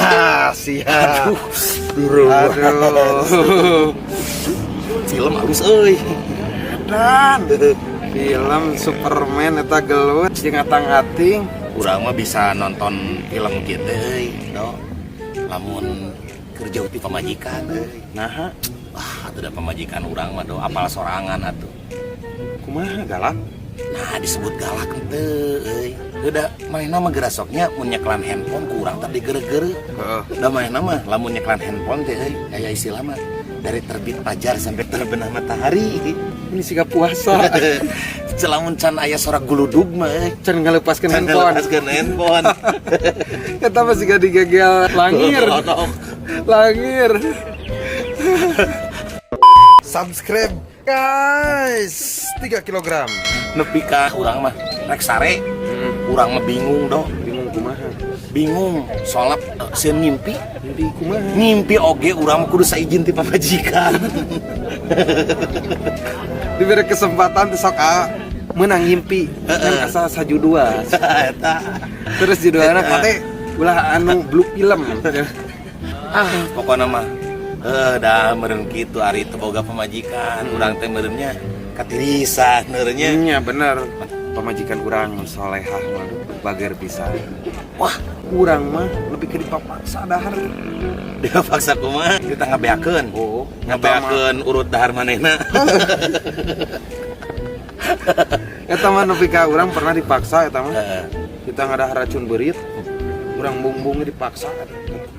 Ah, siap. Aduh. Aduh. Film halus euy. Dan film Superman eta gelut jeung atang-ating. Urang mah bisa nonton film kieu teh euy, Do. Lamun keur jauh ti pamajikan euy. Naha, Wah, atuh da pamajikan urang mah, Do, apal sorangan atuh. Kumaha galak? Nah, disebut galak henteu euy. Udah manehna mah gerasoknya mun nyekelan handphone ku urang tadi geureuh-geureuh. Heeh. Da manehna mah lamun nyekelan handphone teh euy, aya istilah mah dari terbit fajar sampai terbenam matahari. Ini siga puasa. Lamun can aya sora guludug mah euy. Can ngalepaskeun Can handphone. ngalepaskeun handphone. Eta mah siga digegel langir. Langir. Subscribe guys, 3 kilogram. Nepi ka urang mah rek sare, urang mah bingung, Do. Bingung kumaha? Bingung soalnya sieun ngimpi. Mimpi kumaha? Ngimpi oge urang mah kudu saijin ti pamajikan. Diberi kesempatan teh sok ah, meunang ngimpi kan asa sajudua. Eta. Terus judulnya kate ulah anu blue film. Ah, pokoknya mah dah meureun kitu ari teu boga pamajikan urang teh meureunnya katirisan meureunnya. Nya bener, pamajikan urang solehah mah bager pisan. Wah. Urang mah lebih ke dipaksa dahar. Dia paksa kumaha? Kita ngabeakeun. Oh. Ngabeakeun urut dahar manehna. Eta mah nepi ka urang pernah dipaksa eta mah. Heeh. Kita ngadahar racun beurit, urang bumbungnya dipaksa.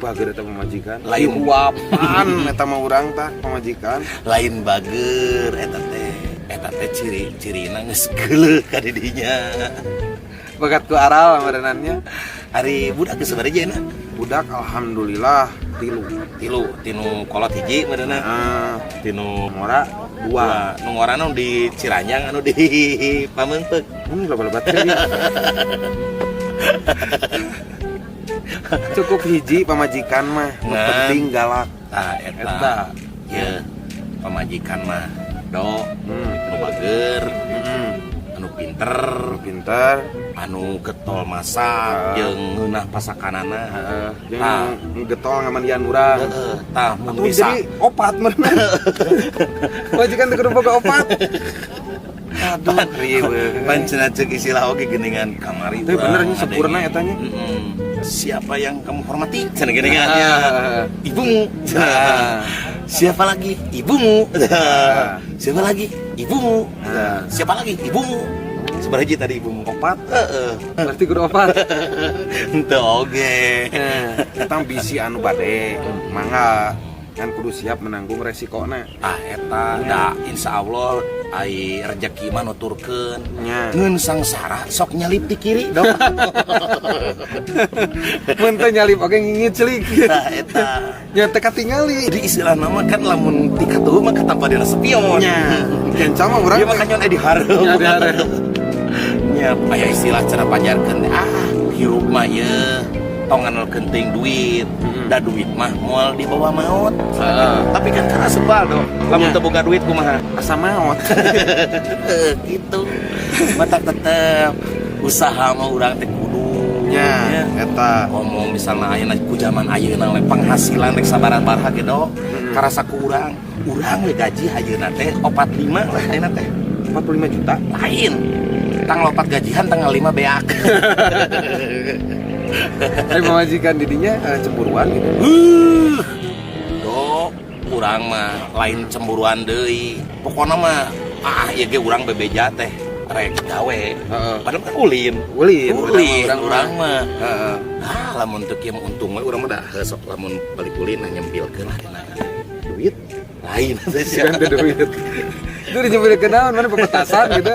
Bager eta pamajikan. Lain. Huapan eta mah urang tah pamajikan. Lain bager eta teh. Eta teh ciri-cirina geus geuleuh ka di dinya. Bagat ku aral merenannya. Ari budak geus sabaraha na? Budak alhamdulillah 3. 3, tinu kolot hiji meureunna. Nah, Tinu ngora 2. 2. Nu ngorana nu di Ciranjang anu di Pameungpeuk. Loba-loba teh. Cukup hiji pamajikan mah, nu Nah. penting galak. Tah eta. Eta. Ye, pamajikan mah, Do, nu bager, anu pinter, Pinter, anu getol masak, jeung ngeunah pasakanana. Heeh, jeung Tah. getol ngamandian urang. Heeh, tah mun Atuh bisa. jadi opat meureun. Majikan teh kudu boga opat. Aduh, riweuh. Pan cenah ceuk istilah oge geuningan kamari Teh urang bener nya sempurna ada eta nya. Siapa yang kamu hormati? Cenah geuningan nya. Ah. Ibumu. Ah. Siapa lagi? Ibumu. Ah. Siapa lagi? Ibumu. Ah. Siapa lagi? Ibumu. Sabaraha hiji tadi ibumu? Opat. Heeh. Berarti kudu opat. Henteu oge. Eta bisi anu bade, mangga kan kudu siap menanggung resikona. Ah eta da insyaallah ai rejeki mah nuturkeun. Nya. Ngeun sangsara sok nyalip ti kiri, Do. Mun teu nyalip oge ngingit celik. Tah eta. Nya teu katingali. Jadi istilah nama kan lamun ti katuhu mah katampa dina spion. Nya, kenca mah urang. Ieu mah kanyon di hareup. Nya di hareup. Nya aya istilah cara pajarkeun teh, ah hirup mah ye tong ngandelkeun teuing duit. Da duit mah moal dibawa maot. Heeh. Tapi kan karena sebal, Do. Lamun Nya. teu boga duit kumaha? Asa maot. Gitu. Mata tetep usaha mah urang teh kudu. Nya, eta. Ngomong misalnya ayeuna ku zaman ayeuna we penghasilan rek sabaraha ge, Do. Karasa ku urang, urang we gaji ayeuna teh 45 lah ayeuna teh. 45 juta. Lain. Tanggal 4 gajian, tanggal 5 beak. Tapi pamajikan didinya cemburuan gitu. Do, urang mah lain cemburuan deui. Pokona mah ah ieu ge urang bebeja teh rek gawe. Heeh. Padahal kan ulin. Ulin, Ulin urang urang mah. Heeh. Ah, lamun teu kieu mah untung we urang mah dah sok lamun balik ulin nah nyempilkeun lah dina Duit. Lain. Sigan teh duit. Itu dinyempilkeun naon mana pepetasan gitu.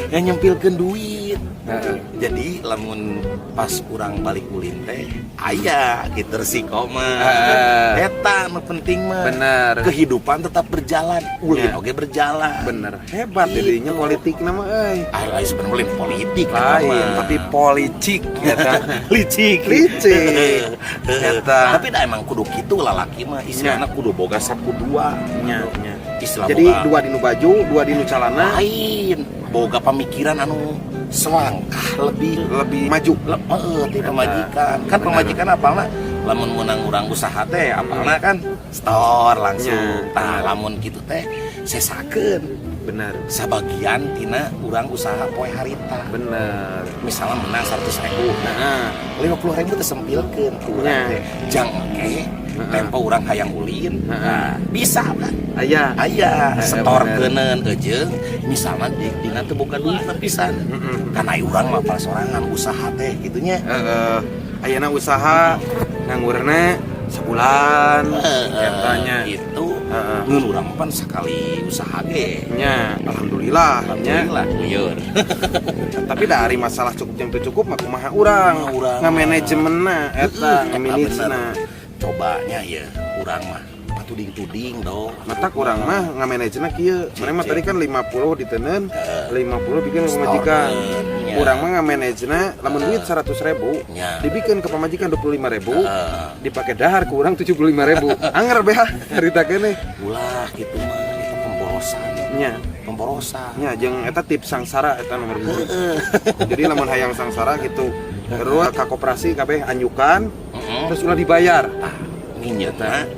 Ya nyempilkeun duit. Heeh. Jadi lamun pas urang balik ulin teh aya gitu resiko mah. Heeh. Eta nu penting mah. Bener. Kehidupan tetap berjalan, ulin Ya. oge berjalan. Bener. Hebat Gitu. jadinya politik nama euy. Ah, lain sebenarnya lain politik eta Lain, mah. tapi policik eta. Licik. Licik. Eta. Tapi dah emang kudu kitu lalaki mah istilahna kudu boga sapu dua. Nya, nya. Istilah Jadi boga 2 dinu baju, 2 dinu calana. Lain boga pamikiran anu Selangkah lebih Lebih maju. Heeh, ti pamajikan. Kan pamajikan apalna lamun meunang urang usaha teh apalna kan setor langsung. Tah, lamun kitu teh sesakeun sabagian tina urang usaha poe harita. Misalnya menang 100 ribu, 50 ribu teh sempilkeun ku urang teh. Jang engke tempo urang hayang ulin. Nah, bisa kan? Aya. Aya setor keuneun eujeung misalnya di dina teu boga duit pisan. Kan aya urang mah apal sorangan usaha teh kitu nya. Heeh. Ayeuna usaha nganggurna sebulan eta nya. Gitu. Ngeun urang mah pan sakali usaha ge. Nya, alhamdulillah nya. Alhamdulillah lieur. Tapi dari masalah cukup jeung teu cukup mah kumaha urang? Kumaha urang. Ngamanajemenna eta, Heeh, ngamanagena. Cobanya ya urang mah patuding-tuding dong. Matak urang mah ngamanagena kieu. Maneh mah tadi kan 50 diteundeun, 50 bikin ke pamajikan. Nya. Urang mah ngamanagena lamun duit 100 ribu, dibikeun ke pamajikan 25 ribu, dipake dahar ku urang 75 ribu. Anger beha harita keneh. Ulah gitu mah itu pemborosan. Nya. Pemborosan. Nya, jeung eta tips sangsara eta nomor 1. Jadi lamun hayang sangsara gitu. Terus ka koperasi kabeh anjukan, terus ulah dibayar. Tah, nginjeuna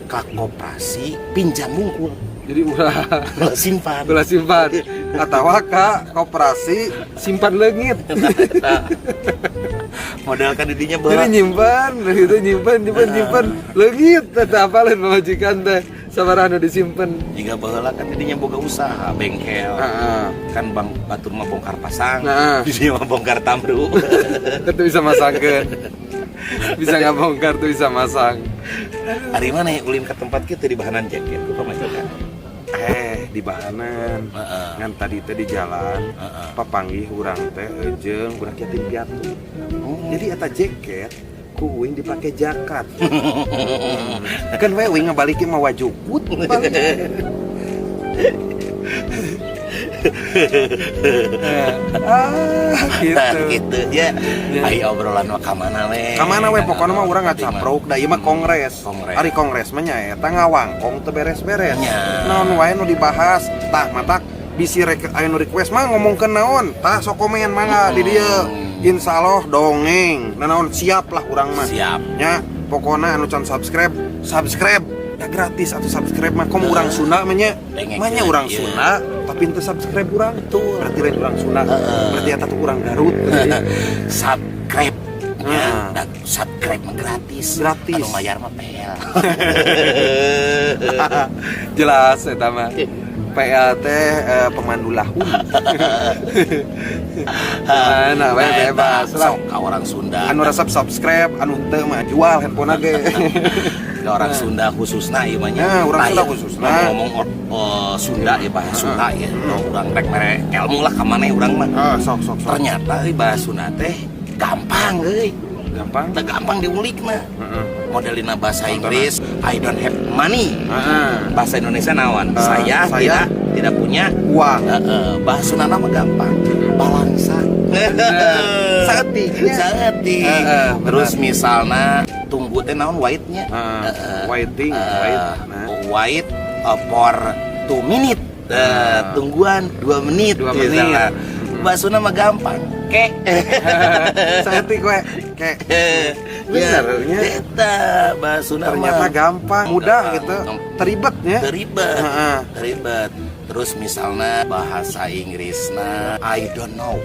ka koperasi pinjam mungkul. Jadi ulah Ulah simpan. Ulah simpan atau ka koperasi simpan leungit. Modal kan didinya Jadi baheula. Nyimpan gitu, nyimpan nyimpan nyimpan leungit eta apaleun pamajikan teh sabaraha nu disimpen. Jika baheula kan didinya boga usaha bengkel. Kan bang batur mah bongkar pasang. Didinya mah bongkar tamru. Itu bisa masangkeun. Bisa ngabongkar tuh bisa masang. Ari mana ya ulin ke tempat kita di bahanan jaket ku pamajikan. Eh, di bahanan. Ngan tadi teh di jalan papanggih urang teh jeung budak yatim piatu. Jadi eta jaket ku uing dipake jakat. Kan we uing ngabalikin mawa jukut balik. Ah, gitu. Nah, gitu ya. Ya. Ai obrolan mah ka mana we? Kamana we pokoknya mah urang ngacapruk da ieu mah kongres. Kongres. Ari kongres mah nya eta ngawangkong teu beres-beres. Nya. Naon wae nu dibahas, tah matak bisi rek aya nu request mah ngomongkeun naon, tah sok komen mangga di dieu. Insyaallah dongeng. Nanaon siap lah urang mah. Siap. Nya pokona anu can subscribe, subscribe. Ya gratis atau subscribe mah komo urang Sunda mah nya. Dengekeun, Mah nya urang Sunda tapi teu subscribe urang. Betul. Berarti lain urang Sunda. Berarti eta tuh urang Garut. Subscribe. Ya, dan subscribe mah gratis. Gratis. Anu mayar mah PL. Jelas eta mah. PL teh pemandu lahun. Mana we Nah, eta, bebas lah. sok ka orang Sunda. Anu resep subscribe, anu teu mah jual handphone ge. Ke orang Sunda khususna ieu mah nya. Nah, urang Tah, Sunda ieu, khususna. ngomong Sunda ya, bahasa Sunda ya. Oh, urang rek mere ilmu lah ka maneh urang mah. Ah, sok sok sok. Ternyata euy bahasa Sunda teh gampang euy. Gampang. Teu gampang diulikna. Modelina bahasa Contohna. Inggris I don't have money. Bahasa Indonesia naon? Saya Saya tidak punya uang. Bahasa Sunda mah gampang. Balangsa. Saeutik nya. Saeutik. Terus misalnya tunggu teh naon waitnya? Waiting, wait. Nah. Wait for 2 minute. Tungguan 2 menit. 2 menit. Misalnya. Bahasa Sunda mah gampang. Ke. Saeutik we. Ke. Ya, Bener nya. eta bahasa Sunda Ternyata mah gampang, mudah Gampang. gitu. Teribetnya. Teribet. Teribet. Terus misalnya bahasa Inggrisna I don't know.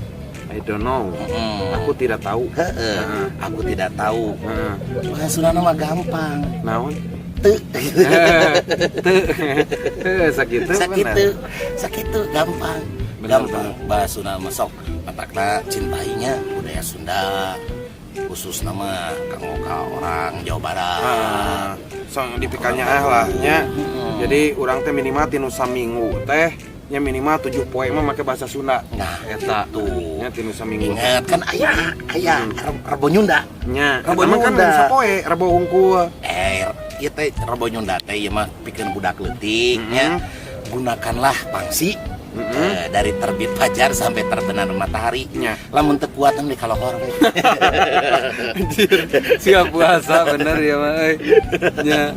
I don't know. Aku tidak tahu. Heeh, aku tidak tahu. Bahasa Sunda mah gampang. Naon? Teu. Teu. Heuh, sakitu Sakitu, bener. sakitu gampang. Bener, Gampang. Bahasa Sunda mah sok matakna cintainya budaya Sunda. Khususna mah kanggo ka orang Jawa Barat. Ah, so dipikanya ah lah nya. Jadi urang teh minimal tinu saminggu teh nya minimal 7 poe mah make bahasa Sunda. Nah, Eta. tuh. Nya tinu saminggu. Ingat kan aya aya Rebo Nyunda. Nya, Rebo eta mah kan Nyunda. sapoe Rebo hungkul. Eh, ieu teh Rebo Nyunda teh ieu mah pikeun budak leutik nya. Gunakanlah pangsi dari terbit fajar sampai terbenam matahari. Nya. Lamun teu kuat di kalohor we. Anjir, siap puasa bener ya mah euy. Nya.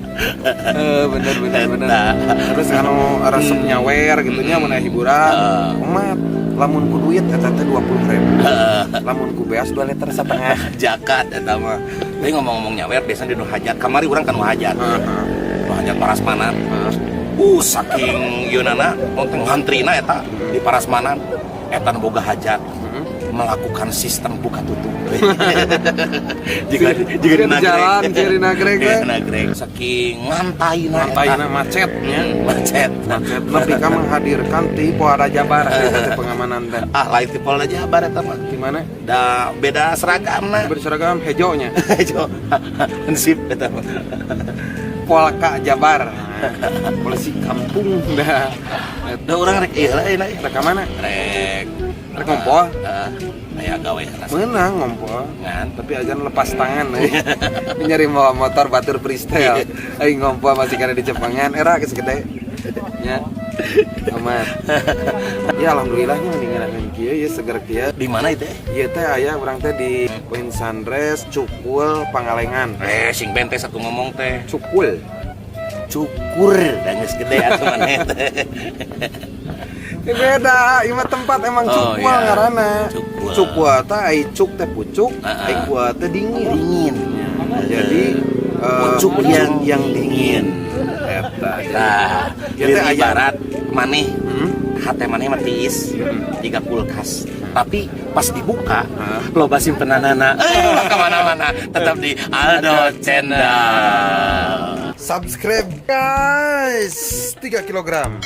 Eh, bener bener bener. Eta. Terus anu resep nyawer gitu nya mun aya hiburan, omat Lamun ku duit eta teh 20.000. Lamun ku beas 2,5 liter. Jakat eta mah. Tapi ngomong-ngomong nyawer, biasanya di nu hajat. Kamari urang kan nu hajat. Nu hajat parasmanan. Saking yeunana onteng ngantrina eta di parasmanan. Eta nu boga hajat melakukan sistem buka tutup. Jika jika Di jalan, jika di nagreg, we. Di nagreg. Saking ngantaina eta. Ngantaina macetnya. Macet. Macet. Nepi ka menghadirkan ti Polda Jabar eta teh pengamanan teh. Ah, lain ti Polda Jabar eta mah. Di mana? Da beda seragamna. Berseragam hejonya. Hejo. Hansip eta mah. Polka Jabar. Polisi kampung dah. Da urang rek ieu lah ieu. Rek ka mana? Rek Rek ngompol. Heeh. Aya gawe heula. Menang ngompol. Ngan. Tapi aja lepas tangan euy. Nyari bawa motor batur freestyle. Aing ngompol masih kana di Jepangan era geus gede. Nya. Aman. Ya alhamdulillahnya mendingan kieu ya seger kieu. Di mana itu? Ieu teh aya urang teh di Point Sunrise Cukul Pangalengan. Eh, sing bente satu ngomong teh. Cukul. Cukur dan geus gede atuh maneh teh. Ini beda, ieu mah tempat emang Oh, cukul iya. ngaranna. Cukul. Cukul teh ai cuk teh pucuk, ai kul teh dingin. Dingin. Jadi Pucuk yang dingin. Eta. Nah, Ya, ya teh aya. ibarat maneh hate maneh mah tiis jiga kulkas. Tapi pas dibuka, loba simpenanana. Eh, ulah kemana-mana, tetap di Aldo Channel. Subscribe guys, 3 kilogram.